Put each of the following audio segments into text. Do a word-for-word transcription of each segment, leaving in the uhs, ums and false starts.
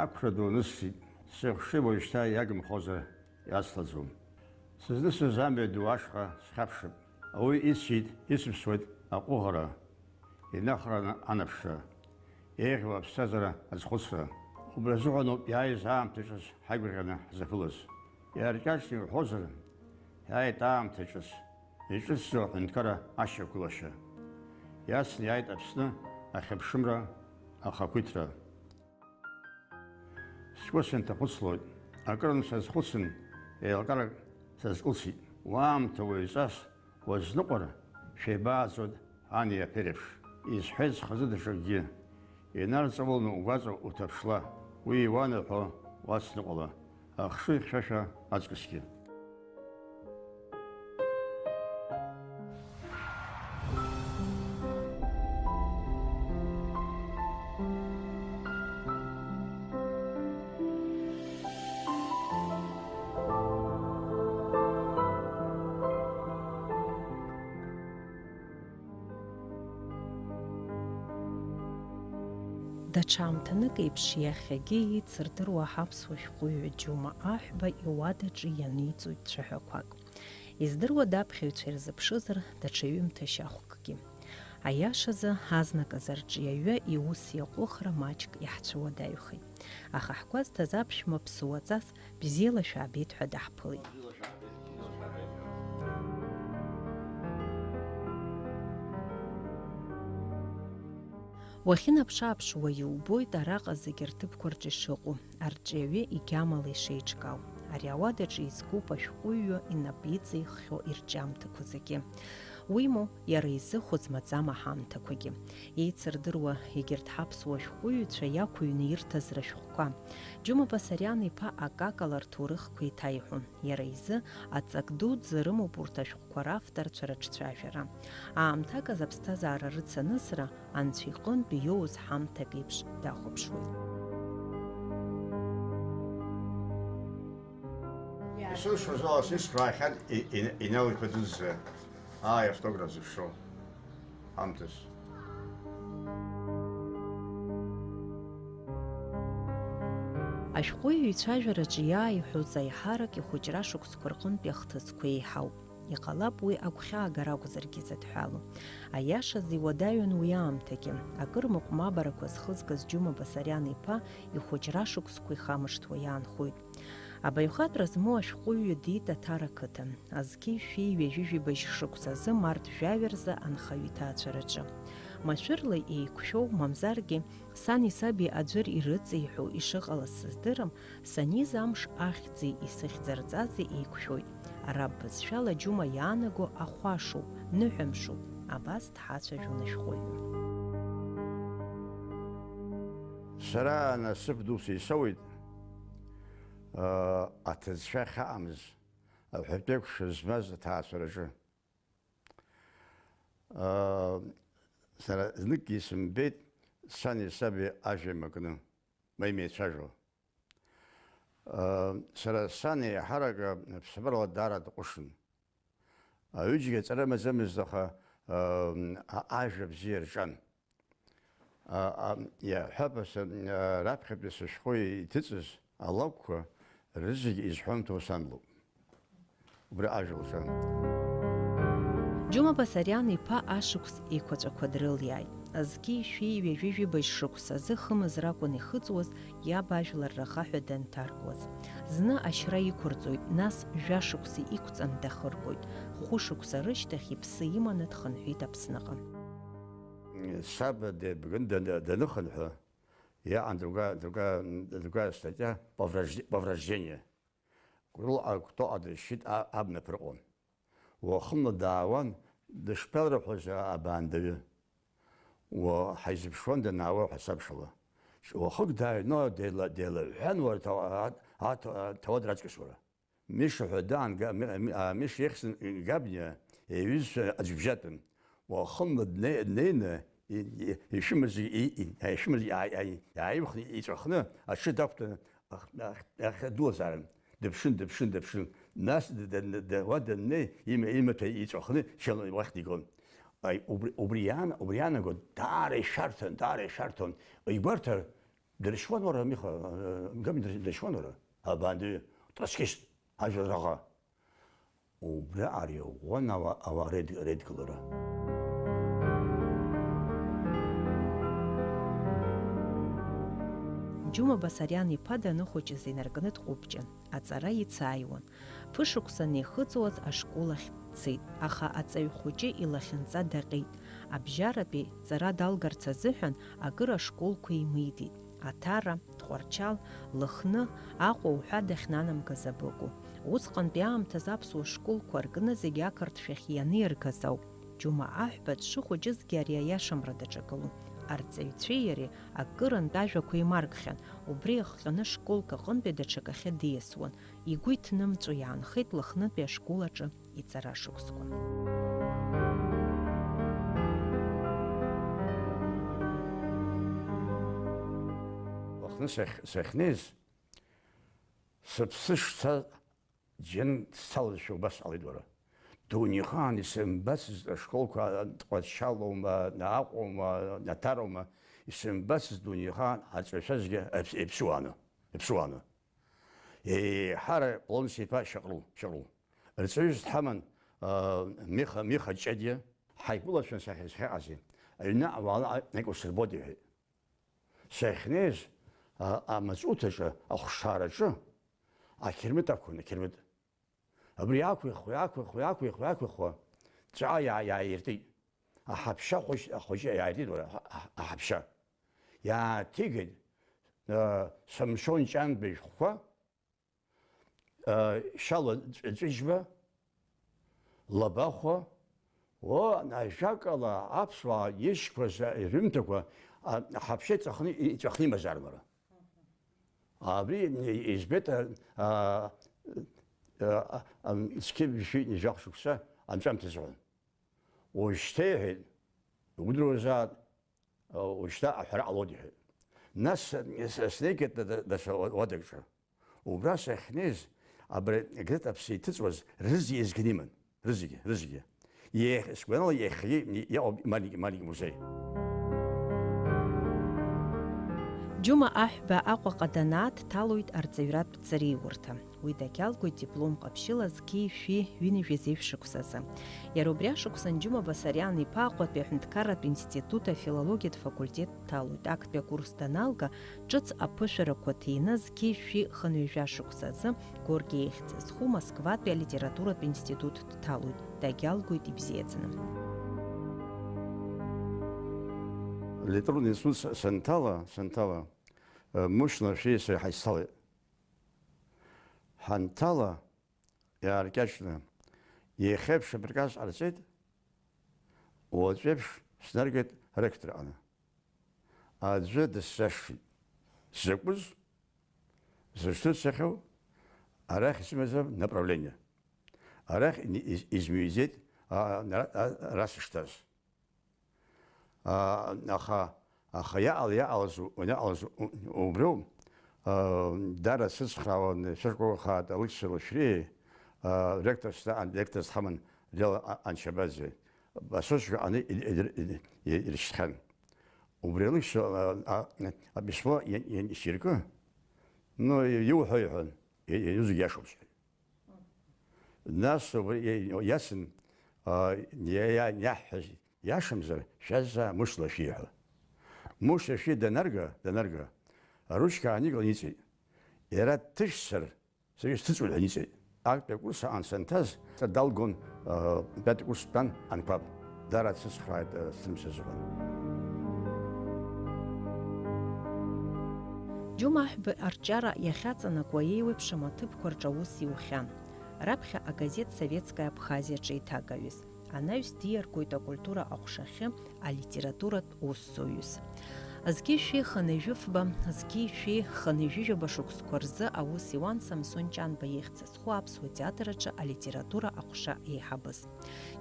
Ақәра ду анысҵеит, сыхшыҩ уажәшьҭа иагымхозар иацлаӡом. Сызнысыз амҩа ду ашҟа схьаԥшып. Ауаҩы ицәеит, ицыԥсуеит аҟәыӷара, инахраны анаԥшра, еиӷьу аԥсҭазаара азхәыцра. Убри азыҳәаноуп иааиз аамҭа ҿыц ҳаигәырӷьаны ҳзаԥылаз. Иаркьаҿны иуҳәозар, иааит аамҭа ҿыц, иҿыцӡоу аҳәынҭқарра ашьақәгылашьа. Иацны иааит Аԥсны ахьыԥшымра ахақәиҭра. Сгәы сынҭахәыцлоит, акырынтә сазхәыцын, еилкаарак сазкылсит. Уаамҭа уаҩҵас уазныҟәар, шәеибааӡоит ани аԥеи реиԥш. Исҳәеит схазы даҽакгьы, инарҵауланы угәаҵа уҭаԥшла, уи иуанаҳәо уацныҟәала, ахшыҩ хьшәашәа аҵкысгьы. Даҽа аамҭанык еиԥш, иахьагьы еицырдыруа ҳаԥсуа шәҟәыҩҩы Џьума Аҳәба иуадаҿы ианиҵоит цәаҳәақәак. Издыруада аԥхьаҩцәа ирзыԥшызар даҽа ҩымҭа шьахәкгьы? Аиашазы, азныказ арҿиаҩы иус иаҟәыхра маҷк иаҳцәыуадаҩхеит. Аха ҳгәазҭаз аԥшәма ԥсуаҵас бзиала шәаабеит ҳәа даҳԥылеит. Уахьынаԥш-ааԥшуа иубоит араҟа зегьы рҭыԥқәа рҿы ишыҟоу, арҿиаҩы игьамала ишеиҿкаау. Ари ауадаҿы изкуп ашәҟәыҩҩы инапы иҵиххьоу ирҿиамҭақәа зегьы. Уимоу, иара изы хәыц-маӡам аҳамҭақәагьы. Еицырдыруа егьырҭ ҳаԥсуа шәҟәыҩҩцәа иақәыҩны ирҭаз рышәҟәқәа. Џьума Басариан-иԥа акакала рҭоурыхқәа еиҭаиҳәон. Иара изы аҵак дуӡӡа рымоуп урҭ ашәҟәқәа равторцәа рыҿцәажәара. Аамҭак азы аԥсҭазаара рыцанысра анцәа иҟынтә иоуз ҳамҭак еиԥш дахәаԥшуеит. Исылшоз ала сискраахьан и-, и-, Инал-иԥа дуӡӡа, ааи, автограф зыԥшроу ҳамҭас. Ашәҟәыҩҩы ицәажәараҿы иааиҳәоз аиҳарак ихәыҷра шықәсқәа рҟынтәи ахҭысқәа еиҳауп. Иҟалап уи агәхьаагара акәзаргьы зыдҳәалоу. Аиашазы, иуадаҩын уи аамҭагьы. Акыр мыҟәмабарақәа зхызгаз Џьума Басариан-иԥа ихәыҷра шықәсқәа ихамышҭуа иаанхоит. Абаҩхатәра змоу ашәҟәыҩҩы диит Аҭара қыҭан, зқьи шәи ҩажәи жәибжь шықәса азы март жәаҩа рзы анхаҩы иҭаацәараҿы. Машәырла еиқәшәоу, мамзаргьы, сани саби аӡәыр ирыҵеиҳәо ишыҟалаз сыздырам, саниз амш ахьӡи исыхьӡарҵази еиқәшәоит. Араб бызшәала Џьума иаанаго ахәашоуп, ныҳәамшуп, абас дҳацәажәон ашәҟәыҩҩы. Сара насыԥ ду сисоуит, аа, аҭыӡшәа ахьаамыз, аҳәатәеиқәшәа змаз аҭаацәараҿы. Аа, сара зныкгьы исымбеит сани саби ажәа еимакны, ма имеицәажәо. Сара сан еиҳарак аԥсабарала даара дҟәышын. Аҩыџьагьы аҵара амаӡамызт, аха, а, ажәа бзиа рҿан. А, а, иаҳҳәап, аса, а, раԥхьатәи сышәҟәы иҭыҵыз алакәқәа рызегь изҳәамҭоу сан лоуп. Убри ажәа лҿан. Џьума Басариан-иԥа ашықәс еиқәаҵәақәа дрылиааит. Зқьи шәи ҩажәи жәибжь шықәс азы хымз ракәын ихыҵуаз, иаб ажәлар рахаҳәа данҭаркуаз. Зны ашьра иқәырҵоит, нас жәашықәса иқәҵан дахыргоит. Хәышықәса рышьҭахь иԥсы иманы дхынҳәит Аԥсныҟа. Саб дебгын даны-, даныхынҳәы, иаан другая, другая, другая статья по вражде-, по враждению. Кәтол-, а, Кәтол дыршьит а-, абнаԥырҟон. Уахынла даауан, дышԥалырҳәоз а-, абаандаҩы. Уа-, ҳаизыԥшуан данаауа ҳасабшала. Уахык дааҩны деила-, деилаҳәҳәан, уара ҭауа-, а-, а-, ҭауадра аҵкьысура. Миша ҳәа даан, га-, ми-, ми-, а, Миша ихьӡын Габниа, иҩызцәа аӡә бжьатәын. Уахынла дне-, днеины, и-, и-, ишәымаз, и-, и-, ишәымаз иаа-, иаа-, иааимхны, иҵәахны, аҽы дақәтәаны, ах-, ах-, ахь дылазаарын. Дыԥшын, дыԥшын, дыԥшын. Нас д-, д-, д-, д-, уа даннеи, има-, имаҭәа иҵәахны, шьала уахь дигон. Аи, убри, убри иаан-, убри иаанаго, даара ишәарҭан, даара ишәарҭон. Игәарҭар, Дыршьуан уара, Миха, э, Гами дыр-, дыршьуан уара? Абанди, троцкист, ажәлар аҟа. Убра ари ӷәӷәан ауаа, ауаа ред-, редгылара. Џьума Басариан-иԥа даныхәыҷыз инаркны дҟәыбҷан, аҵара ицааиуан. Ԥышықәса анихыҵуаз ашкол ахь дцеит, аха аҵаҩ хәыҷы илахьынҵа даҟьеит. Абжьаратәи ҵара далгарц азыҳәан акыр ашколқәа еимидеит. Аҭара, Тҟәарчал, Лыхны, Аҟәа уҳәа дахьнанамгаз абыкәу. Усҟантәи аамҭазы аԥсуа школқәа ркны зегьы ақырҭшәахь ианиргаз ауп. Џьума Аҳәба дшыхәыҷызгьы ари аиашамра даҿагылон. Арҵаҩцәеи иареи акырынтә ажәақәа еимаркхьан, убри иахҟьаны школк аҟынтәи даҽакахьы диасуан. Игәы иҭнымҵәо иаанхеит Лыхнытәи ашкол аҿы иҵара шықәсқәа. Лыхны сахь-, сахьнеиз, сыԥсы шцаз џьын сцалазшәа убас ҟалеит уара. Дунеихаан исымбацызт ашколқәа, Тҟәарчалоума, Аҟәоума, Аҭароума, исымбацызт дунеихаан аҵаҩцәа зегьы еиԥ-, еиԥшуааны, еиԥшуааны. Еиҳара Полонс-иԥа Шьаҟрыл, Шьаҟрыл. Рҵаҩыс дҳаман, аа, Миха, Миха Ҷадиа, ҳаиқәылацәан сахьа-, сахьаҟази. Аҩны ауаала акәу сырбоит, иҳәеит. Сахьнеиз, а-, амаҵурҭаҿы, ахәшаараҿы, ақьырмыт ақәын, ақьырмыт. Абри иақәихуа, иақәихуа, иақәихуа, иақәихуа, ҵәаа иаа-, иааиртит. Аҳаԥшьа хәыҷ-, ахәыҷы иааиртит, уара, аҳ-, аҳ-, аҳаԥшьа. Иааҭигеит, а, Самсон Ҷанба ишәҟәқәа, а, Шьала Ҵәы-, Ҵәыџьба, Лабахәа, о, ажәакала, аԥсуаа ишьқәаз рҩымҭақәа, а, аҳаԥшьа иҵәахны, иҵәахны имазаарын уара. Абри избеит, а, а, а, а, зқьи жәшәи жәохә шықәса анҵәамҭазы. Уажәшьҭа, иҳәеит, иудыруазаап, уажәшьҭа аҳәара ҟалоит, иҳәеит. Нас с-, с-, снеигеит д-, д-, даҽа уа-, уадаҿы. Убра сахьнеиз, абри Грет аԥсы иҭыҵуаз рызегьы еизганы иман. Рызегьы, рызегьы. Иеих-, сгәанала, иахьагьы иҟоуп Маник, Маник музеи. Џьума Аҳәба Аҟәаҟа данааҭ, дҭалоит арҵаҩратә ҵареиурҭа. Уи дагьалгоит диплом ҟаԥшьыла зқьи жәшәи ҩынҩажәи зеижә шықәсазы. Иара убри ашықәсан Џьума Басариан-иԥа Аҟәатәи аҳәынҭқарратә институт афилологиатә факультет дҭалоит. Актәи акурс даналга, ҿыц аԥышәарақәа ҭины зқьи жәшәи хынҩажәа шықәсазы Горкиа ихьӡ зху Москватәи алитературатә институт дҭалоит, дагьалгоит ибзиаӡаны. Литературатә институт с-, санҭала, санҭала, э, Мушьна Шәиеи сареи ҳаицҭалеит. Ҳанҭала, иааркьаҿны, иахьеиԥш абыркас ҟарҵеит, уаҵәеиԥш снаргеит ректор аҟны. Аӡәы дысзашшит. Закәыз? Зышьҭысхьоу? Арахь исымазар направление. Арахь из-, измҩаӡеит, а, ара, а, ара сышҭаз. А, аха, аха иаҟала, иаҟалаз, иаҟалаз у-, убриоуп. А, дара сыцхраауан, сышколхаат Алықьса Лашәриеи, а, ректорс да-, ректорс ҳаман Лела А-, Анчабаӡе. Асочка ани ил-, ил-, ил-, ил-, иршьҭхьан. Убри Алықьса, а, а, аписьмо иан-, иан-, исиркы, ну, иуҳәо иҳәон, и-, иҩызагь иашоуп сҳәеит. Нас убри иа-, иасын, а, иа-, иа-, иаҳҳәаз, иашамзар, шәазҵаа Мушьна Шәиеи ҳәа. Мушьна Шәиеи данарга, данарга, аручка ааникылан иҵегь. Иара дҭышәцар, саргьы сҭыҵуеит ҳәа иҵегь. Актәи акурс аан санҭаз, далгон, а, пиатә курс дтәан Анқәаб. Дара дсыцхрааит, а, сҭыԥ сазыҳәан. Џьума Аҳәба арҿиара иахьаҵанакуа еиуеиԥшым аҭыԥқәа рҿы аус иухьан. Раԥхьа агазеҭ Советская Абхазия аҿы еиҭагаҩыс. Анаҩс диаргоит акультура аҟәшахьы алитературатә усзуҩыс. Зқьи жәшәи хынҩажәи фба, зқьи жәшәи хынҩажәи жәаба шықәсқәа рзы аус иуан Самсон Ҷанба ихьӡ зху аԥсуа театр аҿы алитература аҟәша еиҳабыз.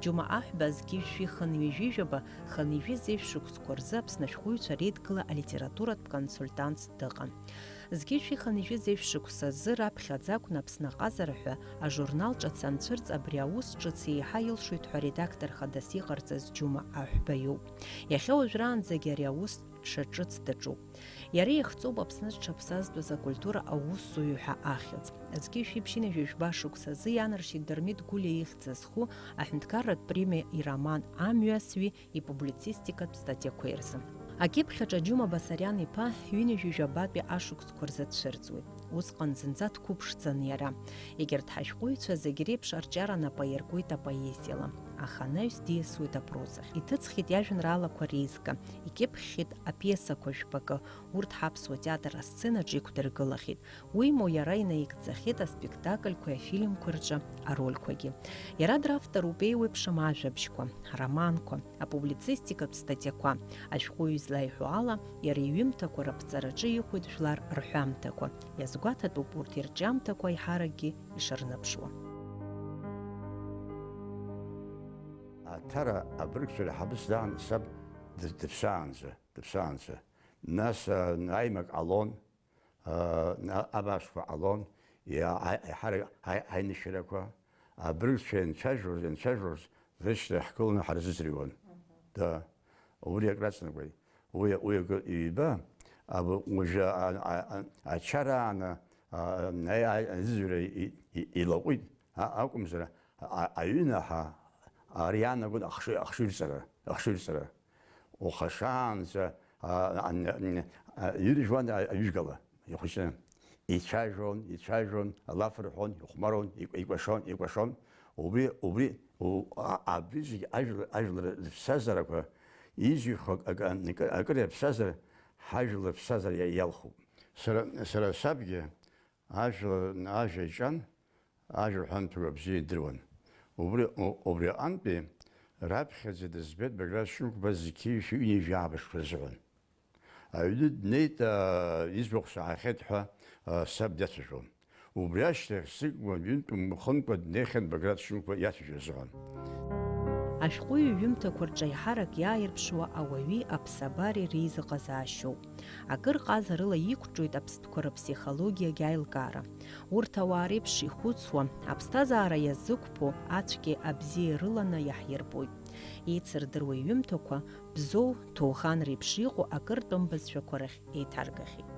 Џьума Аҳәба зқьи жәшәи хынҩажәи жәаба, хынҩажәи зеижә шықәсқәа рзы Аԥсны ашәҟәыҩҩцәа реидгыла алитературатә консультантс дыҟан. Зқьи жәшәи хынҩажәи зеижә шықәса азы раԥхьаӡа акәын Аԥсны аҟазара ҳәа ажурнал ҿыц анцәырҵ, абри аус ҿыц еиҳа илшоит ҳәа редактор хадас иҟарҵаз Џьума Аҳәба иоуп. Иахьа уажәраанӡагьы ари аус ҽа ҿыц даҿуп. Иара ихҵоуп Аԥсны зҽаԥсазтәыз акультура аусзуҩы ҳәа ахьӡ. Зқьи жәшәи ԥшьынҩажәи жәаба шықәса азы ианаршьеит Дырмит Гәлиа ихьӡ зху аҳәынҭқарратә премиа ироман Амҩасҩи ипублицистикатә статиақәеи рзы. Акьыԥхь аҿы Џьума Басариан-иԥа ҩынҩажәи жәабатәи ашықәсқәа рзы дцәырҵуеит. Усҟан зынӡа дқәыԥшӡан иара. Егьырҭ ҳашәҟәыҩҩцәа зегь реиԥш арҿиара нап аиркуеит апоезиала, аха анаҩс диасуеит апрозахь. Иҭыҵхьеит иажәеинраалақәа реизга, икьыԥхьхьеит апиесақәа жәпакы, урҭ ҳаԥсуа театр асценаҿ иқәдыргылахьеит. Уимоу, иара инаигӡахьеит аспектакльқәеи афильмқәеи рҿы арольқәагьы. Иара дравторуп еиуеиԥшым ажәабжьқәа, ароманқәа, апублицистикатә статиақәа. Ашәҟәыҩҩы излаиҳәо ала, иара иҩымҭақәа раԥҵараҿы ихәеит жәлар рҳәамҭақәа. Иазгәаҭатәуп урҭ ирҿиамҭақәа аиҳаракгьы ишырныԥшуа. Аҭара абыргцәа рҳабыс даан саб д-, дыԥсаанӡа, дыԥсаанӡа. Нас, а, аимак ҟалон, а, а-, абаашқәа ҟалон, иа-, а-, аиҳарак аи-, аинышәарақәа, абыргцәа ианцәажәоз, ианцәажәоз, рышьҭахь ҳгыланы ҳарзыӡырҩуан. Мгм. Да. Убри акраҵанакуеит. Уи, уи акы ҩба, аб-, уажәы а-, а-, а-, ачарааны, а-, а-, а-, аӡыӡара и-, и-, илаҟәит, а-, акәымзар, а-, а-, аҩынаҳа ари иаанагон ахшыҩ, ахшыҩрҵара, ахшыҩрҵара. Уаха шаанӡа, а, а, а, а, ҩыржәуан а-, аҩыжәгала ихәыҷны. Ицәажәон, ицәажәон, алаф рҳәон, ихәмарон, ик-, икәашон, икәашон. Убри, убри, у-, а-, абри зегь ажәлар, ажәлар рыԥсҭазаарақәа изҩхо ак-, ак-, акы, акыр иаԥсазар, ҳажәлар рыԥсҭазаара иа-, иалхуп. Сара, сара сабгьы ажәлар, ажәа иҿан, ажәа рҳәамҭақәа бзиа идыруан. Убри, у-, убри аҟынтәи раԥхьаӡа дызбеит Баграт Шьынқәба зқьи жәшәи ҩынҩажәи аабашқәа рзыҳәан. Аҩны днеит, аа, иӡбахә саҳахьеит ҳәа, аа, саб диацәажәон. Убри ашьҭахь сыкәын ҩынтә мхынқәа днеихьан Баграт Шьынқәба иацәажәо азыҳәан. Ашәҟәыҩҩы иҩымҭақәа рҿы аиҳарак иааирԥшуа ауаҩи аԥсабареи реизыҟазаашьоуп. Акыр ҟазарыла иқәҿиоит аԥстәқәа рыԥсихологиагьы аилкаара. Урҭ ауаа реиԥш ихәыцуа, аԥсҭазаара иазықәԥо ацәгьеи абзиеи рыланы иаҳирбоит. Еицырдыруа иҩымҭақәа Бзоу, Ҭоухан реиԥш иҟоу акыртә мбазшәақәа рахь еиҭаргахьеит.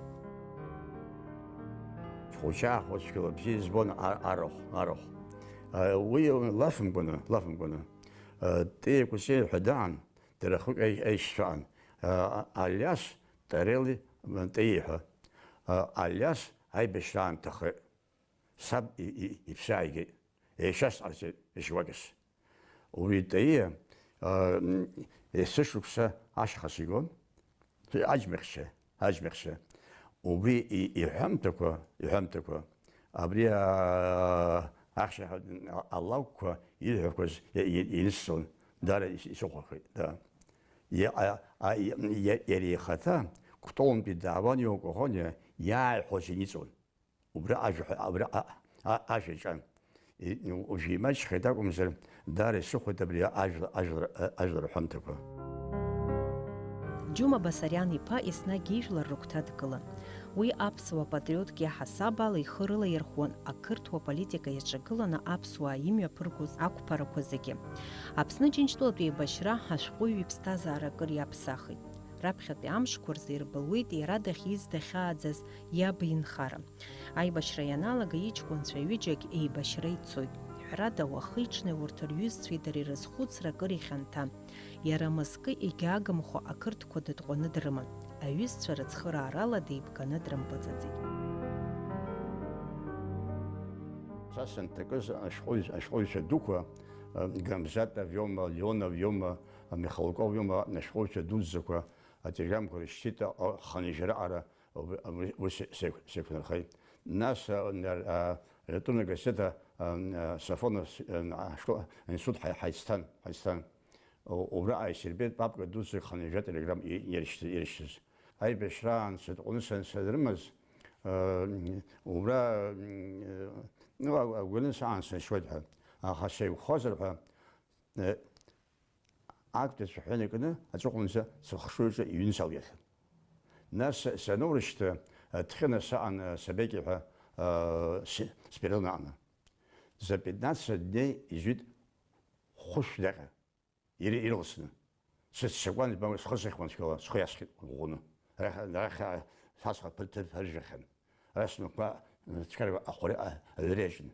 Хәыҷы-аахәыҷ цәгьала бзиа избон а-, арахә, арахә. А, уи лафымкәаны, лафымкәаны. А, Тиа Кәыҵиа ҳәа даан, дара хәык аи-, аишьцәа аан. А, Алиас Тарели, м, Тиа ҳәа. А, Алиас аибашьра аамҭахеит. Саб и-, и-, иԥсы ааигеит. Еишьас ҟарҵеит, ишьуакьыс. Уи Таиа, а, м, есышықәса ашьха сигон, аџьмахьча, аџьмахьча. Убри и-, иҳәамҭақәа, иҳәамҭақәа, абри, а, ахьшьаҳәа, а, алакәқәа ирҳәақәаз и-, и-, инысҵон, даара ис-, исыхәахеит, да. Иа-, а, а, иа-, иа-, иара ихаҭа Кәтолынтәи даауан, иоукәахон, иа-, иааиҳәоз иниҵон. Убра ажәа, абра а-, а-, ажәа иҿан. И-, уажә имаҷхеит акәымзар, даара исыхәеит абри ажәла-, ажәлар, а-, ажәлар рҳәамҭақәа. Џьума Басариан-иԥа еснагь ижәлар рыгәҭа дгылан. Уи аԥсуа патриотк иаҳасаб ала ихы рылаирхәуан ақырҭуа политика иаҿагыланы аԥсуаа имҩаԥыргоз ақәԥарақәа зегьы. Аԥсны Џьынџьтәылатә еибашьра ашәҟәыҩҩы иԥсҭазаара акыр иаԥсахит. Раԥхьатәи амшқәа рзы ирбылуеит иара дахьиз дахьааӡаз иаб инхара. Аибашьра ианалага иҷкәынцәа ҩыџьагь еибашьра ицоит. Ҳәарада, уахи-ҽни урҭ рҩызцәеи дареи рызхәыцра акыр ихьанҭан. Иара мызкы егьаагымхо ақырҭқәа дытҟәаны дрыман. Аҩызцәа рыцхыраарала деибганы дрымпыҵаӡеит. Са санҭакыз ашәҟәыҩ-, ашәҟәыҩҩцәа дуқәа, э, Гамзатов иоума, Леонов иоума, Михалков иоума, ашәҟәыҩҩцәа дуӡӡақәа, ателеграммқәа рышьҭит, а, хынҩажәа раҟара. Убри, убри, убри се-, се-, сеиқәнархеит. Нас, а, нар-, а, Ретурная газета, а, а, Сафонов, а, ашкол, аинститут ҳаи-, ҳаицҭан, ҳаицҭан. У-, убра ааисырбеит папка дуӡӡак хынҩажәа телеграмм и-, ирышьҭ-, ирышьҭыз. Аибашьраан сытҟәаны сан-, санрымаз, а, убра, м, ну, а-, агәаны саан сашьуеит ҳәа. Аха сеиқәхозар ҳәа, э, Актәи ацәаҳәа инаркны аҵыхәанӡа сыхшыҩ аҿы иҩны салгахьан. Нас саноурышьҭы, Ҭхьына саан Сабеки ҳәа, а, с-, сперрон аҟны. За пятнадцать дней изҩит хәышә даҟьа, ир-, ирласны. Сыццакуан, избан, схы сыхьуан цәгьала, схы иасхьеит ӷәӷәаны. Арахь, арахь сасҳәа ԥыҭ-ԥыҭ ыржәахьан. Ара снапқәа цәгьара ахәара аҩра иаҿын.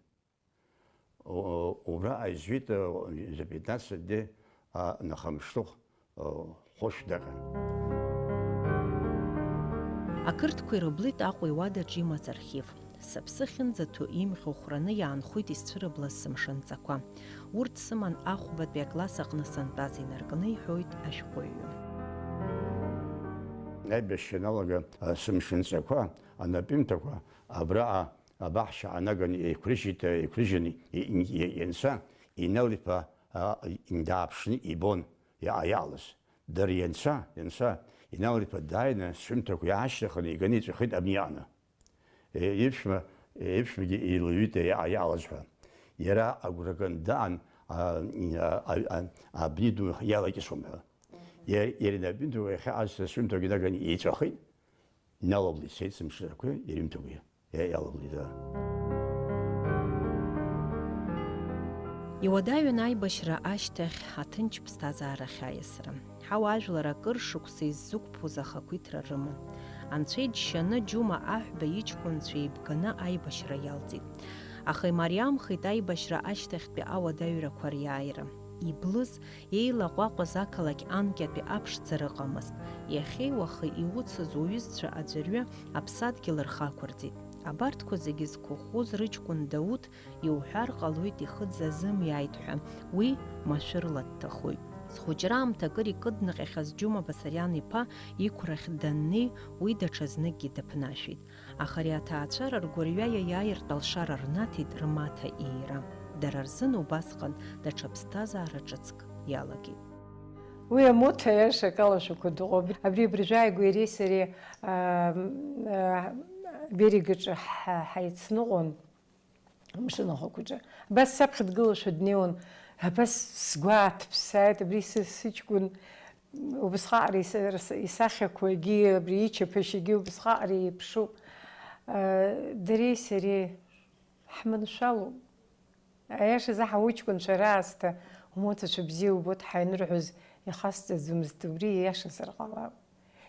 О-, убра ааизҩит, э, за пятнадцать дней, а, нахамышҭыхә, э, хәышә даҟьан. Ақырҭқәа ирыблит Аҟәа иуадаҿ имаз архив. Сыԥсы ахьынӡаҭоу имӷьо хәраны иаанхоит исцәырыблаз сымшынҵақәа. Урҭ сыман ахәбатәи акласс аҟны сантәаз инаркны, иҳәоит ашәҟәыҩҩы. Аибашьра ианалага, а, сымшынҵақәа, анапҩымҭақәа абраҟа абаҳча аанаганы еиқәрыжьит, еиқәрыжьын и-, и-, и-, ианца, Инал-иԥа, а, дааԥшны ибон иа-, иаалыз. Дара ианца, ианца, Инал-иԥа дааины сҩымҭақәа иаашьҭыхны иганы иҵәахит абни аҟны. Е, иԥшәма, е, иԥшәмагьы еилаҩҩит иа-, иаалаз ҳәа. Иара агәра ганы даан, а, а, а, а, абни ду иалакьысуам ҳәа. Иа-, иара инапы ду иахьа азҭа сҩымҭақәа инаганы иҵәахит. Иналаблит сеит сымшрақәа ирымҭакәа. Иа-, иалаблит, аа. Иуадаҩын аибашьра ашьҭахь аҭынч ԥсҭазаара ахьаиасра. Ҳауаажәлар акыр шықәса иззықәԥоз ахақәиҭра рыман. Анцәа иџьшьаны, Џьума аҳәба иҷкәынцәа еибганы аибашьра иалҵит. Аха имариамхеит аибашьра ашьҭахьтәи ауадаҩрақәа риааира. Иблыз, еилаҟәаҟәаз ақалақь анкьатәи аԥшӡара ыҟамызт. Иахьеи уахеи иуцыз уҩызцәа аӡәырҩы аԥсадгьыл рхы ақәырҵеит. Абарҭқәа зегьы зқәыхәхәоз рыҷкәын Дауҭ иуҳәар ҟалоит ихы дзазымиааит ҳәа, уи машәырла дҭахоит. Зхәыҷра аамҭа акыр икыднаҟьахьаз Џьума Басариан-иԥа иқәрахь даннеи, уи даҽазныкгьы дыԥнашәеит. Аха ари аҭаацәара ргәырҩа иаиааиртә алшара рнаҭеит рмаҭа иира. Дара рзын убасҟан даҽа ԥсҭазаара ҿыцк иалагеит. Уи амоҭа аиаша акалашәақәа дыҟоуп. Абри абыржәы ааигәа иареи сареи, аа, аа, Берегаҿы ҳа-, ҳаицныҟәон, амшын ахәақәаҿы. Абас саԥхьа дгылашәа днеиуан, абас сгәы ааҭԥсааит, абри сы-, сыҷкәын убысҟаҟара ис-, рс-, исахьақәагьы, абри ичаԥашьагьы убысҟаҟара еиԥшуп. Ы, дареи сареи ҳманшәалоуп. Аиашазы, ҳа уҷкәынцәа раасҭа умоҭацәа бзиа убоит ҳаинырҳәоз ихасҵаӡомызт, убри ииашазар ҟалап.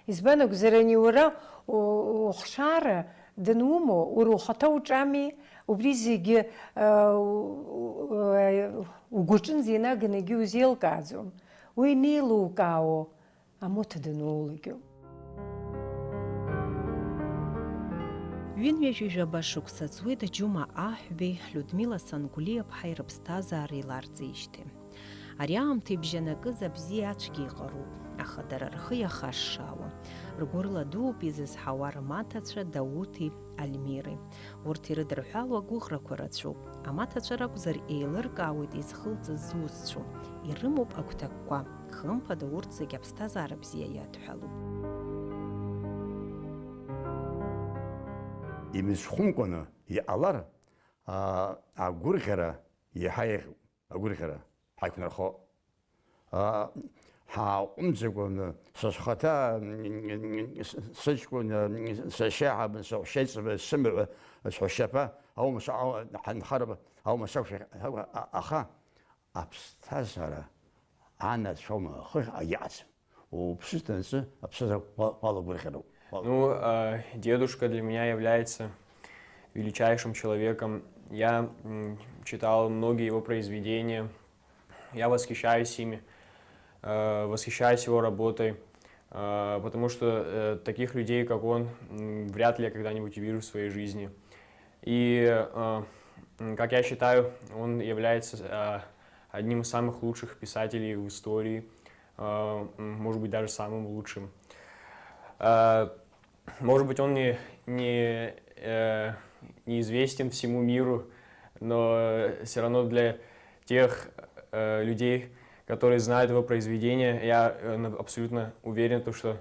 Избан акәзар, ани уара у-, ухшара данумоу, уара ухаҭа уҿами, убри зегьы, ы, у-, у-, угәаҿынӡа инаганы егьи узеилкааӡом. Уи неилукаауа амоҭа дануулакьоуп. Ҩынҩажәи жәаба шықәса ҵуеит Џьума Аҳәбеи Людмила Сангулиаԥҳаи рыԥсҭазаара иларҵеижьҭеи. Ари аамҭа ибжьанакыз абзиеи ацәгьеи иҟароуп, аха дара рхы иахашшаауа, ргәырла дууп изызҳауа рмаҭацәа Дауҭи Альмиреи. Урҭ ирыдырҳәалоу агәыӷрақәа рацәоуп. Амаҭацәа ракәзар, еилыркаауеит изхылҵыз зусҭцәоу, ирымоуп агәҭакқәа. Хымԥада, урҭ зегьы аԥсҭазаара бзиа иадҳәалоуп. Имызхәымкәаны иҟалар, аа, агәырӷьара иаҳа еиӷьуп, агәырӷьара ҳаиқәнархо. Аа, ҳааҟәымҵӡакәа, схаҭа, с-, сыҷкәын, сашьа, саҳәшьаҵба, сымаҳә, сҳәашьаԥа аума са-, ау-, ҳанхараба, аума сақәшәахьеит, а-, аха аԥсҭазаара анацәоума, хыхь агьаҟаӡам. Уԥсы ҭанҵы, аԥсҭазаара уа-, уалагәырӷьароуп. Уала- Ну, э, дедушка для меня является величайшим человеком. Я, м, читал многие его произведения. Я восхищаюсь ими, э, восхищаюсь его работой, э, потому что, э, таких людей, как он, м, вряд ли я когда-нибудь увижу в своей жизни. И, э, м, как я считаю, он является, э, одним из самых лучших писателей в истории, э, м, может быть, даже самым лучшим. Э, может быть, он не, не, э, неизвестен всему миру, но все равно для тех, э, людей, которые знают его произведения, я, э, на-, абсолютно уверен, то, что,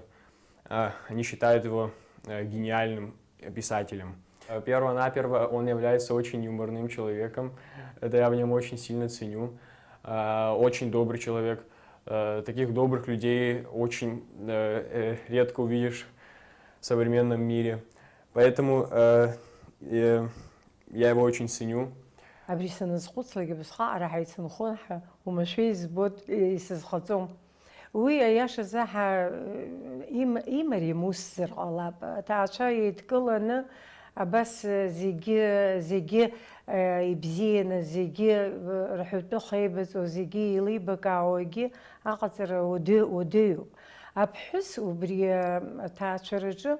э, они считают его, э, гениальным писателем. Э, перво-наперво, он является очень юморным человеком. Это я в нем очень сильно ценю. Э, очень добрый человек. Э, таких добрых людей очень, э, э, редко увидишь в современном мире. Поэтому, э, э, я его очень ценю. Абри саназхәыцлак, абысҟак ара ҳаицынхон ҳәа, уамашәа избоит, исызхаҵом. Уи, аиашазы, ҳа, им-, имариам усзар ҟалап. Аҭаацәа еидкыланы, абас, зегьы, зегьы, э, ибзианы, зегьы, э, рҳәатәы хеибыҵо, зегьы еилибакаауагьы аҟаҵара уадаҩ-, уадаҩуп. Аԥҳәыс убри, э, аҭаацәараҿы,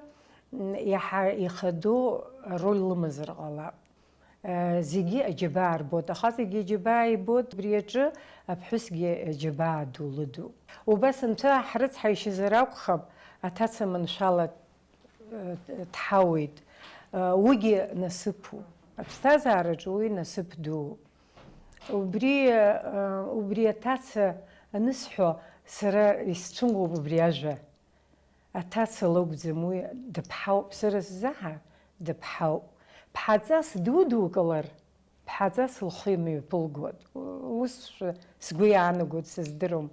м, иаҳа ихадоу ароль лымазар ҟалап. Зегьы аџьабаа рбоит, ахаҵагьы аџьабаа ибоит, убри аҿы аԥҳәысгьы аџьабаа ду лыдуп. Убас анцәа ҳрыцҳаишьазар акәхап, аҭаца маншәала дҳауеит. Уигьы насыԥуп. Аԥсҭазаараҿы уи насыԥ дууп. Убри, убри аҭаца анысҳәо, сара исцәымӷуп убри ажәа. Аҭаца лакәӡам уи, дыԥҳауп, сара сзаҳа дыԥҳауп. Ԥҳаҵас дудукылар, ԥҳаҵас лхы имҩаԥылгоит. Ус сгәы иаанагоит, сыздырам.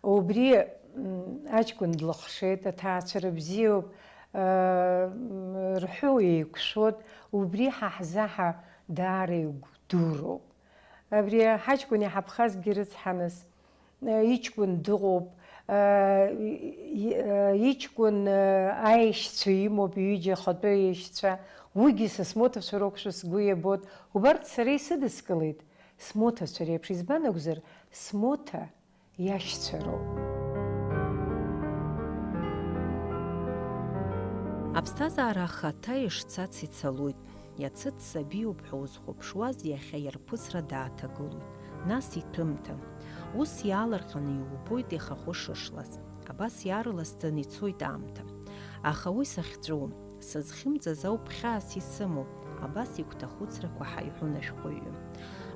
Убри, м, аҷкәын длыхшеит, аҭаацәара бзиоуп, м, рҳәо еиқәшәоит, убри ҳа ҳзаҳа даара игәдуроуп. Абри ҳаҷкәын иҳаԥхазгьы рыцҳанас, иҷкәын дыҟоуп, и-, и-, иҷкәын аешьцәа имоуп, ҩыџьа ахатәы аешьцәа, уигьы са смоҭацәа роуп ҳәа сгәы иабоит. Убарҭ сара исыдыскылеит смоҭацәа реиԥш, избан акәзар, смоҭа иашьцәа роуп. Аԥсҭазаара ахаҭа ишцац ицалоит. Иацыц сабиуп ҳәа узхәаԥшуаз иахьа иарԥысра дааҭагылоит, нас иҭәымҭа. Ус иаалырҟьаны иубоит ихахәы шышлаз. Абас иаарласӡаны ицоит аамҭа. Аха уи сахьҵәыуом, сызхьымӡаз ауп хьаас исымоу, абас игәҭахәыцрақәа ҳаиҳәон ашәҟәыҩҩы.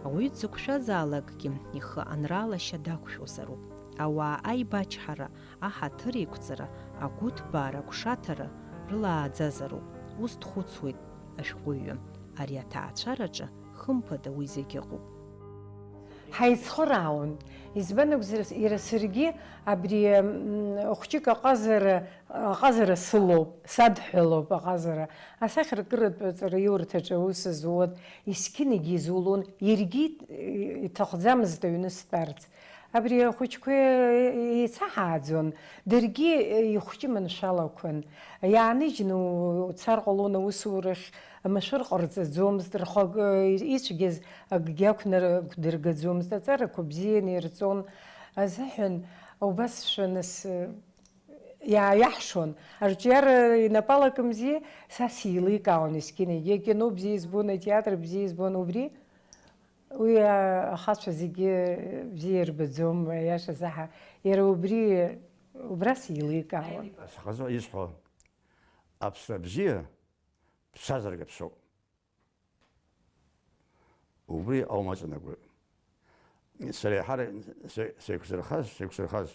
Ауаҩы дзықәшәазаалакгьы ихы анраалашьа дақәшәозароуп. Ауаа аибачҳара, аҳаҭыр еиқәҵара, агәыҭбаара, агәшаҭара рылааӡазароуп. Ус дхәыцуеит ашәҟәыҩҩы. Ари аҭаацәараҿы хымԥада уи зегь ыҟоуп. Ҳаицхыраауан. Избан акәзар, иара саргьы абри, м, хәҷык аҟазара, аҟазара сылоуп, садҳәалоуп аҟазара. Асахьаркыратә аҵараиурҭаҿы аус зуан, есқьынагьы изулон, иаргьы иҭахӡамызт аҩны стәарц. Абри ахәыҷқәа еицаҳааӡон, даргьы ихәҷы маншәалақәан. Иааныжьны уцар ҟалон аусурахь, амашәыр ҟарҵаӡомызт, рхы ак-, ицәгьаз акгьы ақәнарықәдыргаӡомызт, аҵарақәа бзианы ирҵон азыҳәан, убас шәа нас, иааҩаҳшон. Арҿиара инапалакымзи, са сеиликаауан есқьынагьы, акино бзиа избон, атеатр бзиа избон, убри Уи, а, ахацәа зегьы бзиа ирбаӡом, аиаша заҳа. Иара убри, убра сеиликаауан. Схазы исҳәо, аԥсра бзиа ԥсҭазаарак аԥсоуп. Убри аума аҵанакуеит. Сара еиҳарак се-, сеиқәзырхаз, сеиқәзырхаз,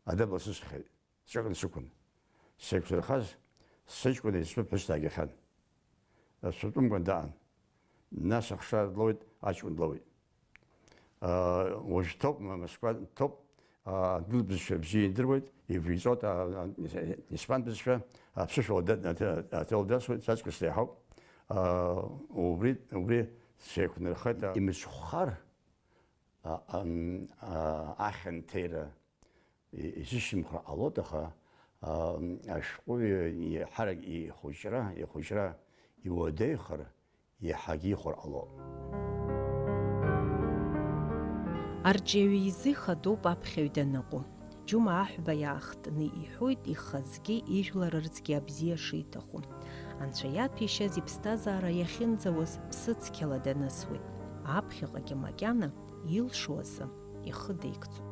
адәы ласысхьеит. Сҿакны сықәын. Сеиқәзырхаз, сыҷкәын еицтәуп ԥҳәыс даагахьан. Сутәымкәан даан. Нас ахшара длоуит, аҷкәын длоуит. Аа, уажә ҭоуп, ма-, Москва ҭоуп, аа, адәы бызшәа бзиа идыруеит, ивриҵоит, аа, аа, испан бызшәа, аԥсышәала да-, аҭ-, аҭел дасуеит, саҵкыс деиҳауп. Аа, убри, убри сеиқәнархеит, аа, имыцхәхар, а, ам, а, ахьанҭеира и-, изышьҭымхыр ҟалоит, аха, а, ашәҟәыҩҩы еиҳарак ихәыҷра, ихәыҷра иуадаҩхар, иаҳагьы ихәар ҟалоит. Арҿиаҩы изы ихадоуп аԥхьаҩ даныҟоу. Џьума аҳәба иаахтны иҳәоит ихазгьы ижәлар рзгьы абзиа шиҭаху. Анцәа иаҭәеишьаз иԥсҭазаара иахьынӡауаз ԥсыцқьала данысуеит. Аԥхьаҟагьы макьана илшо азы ихы деигӡом.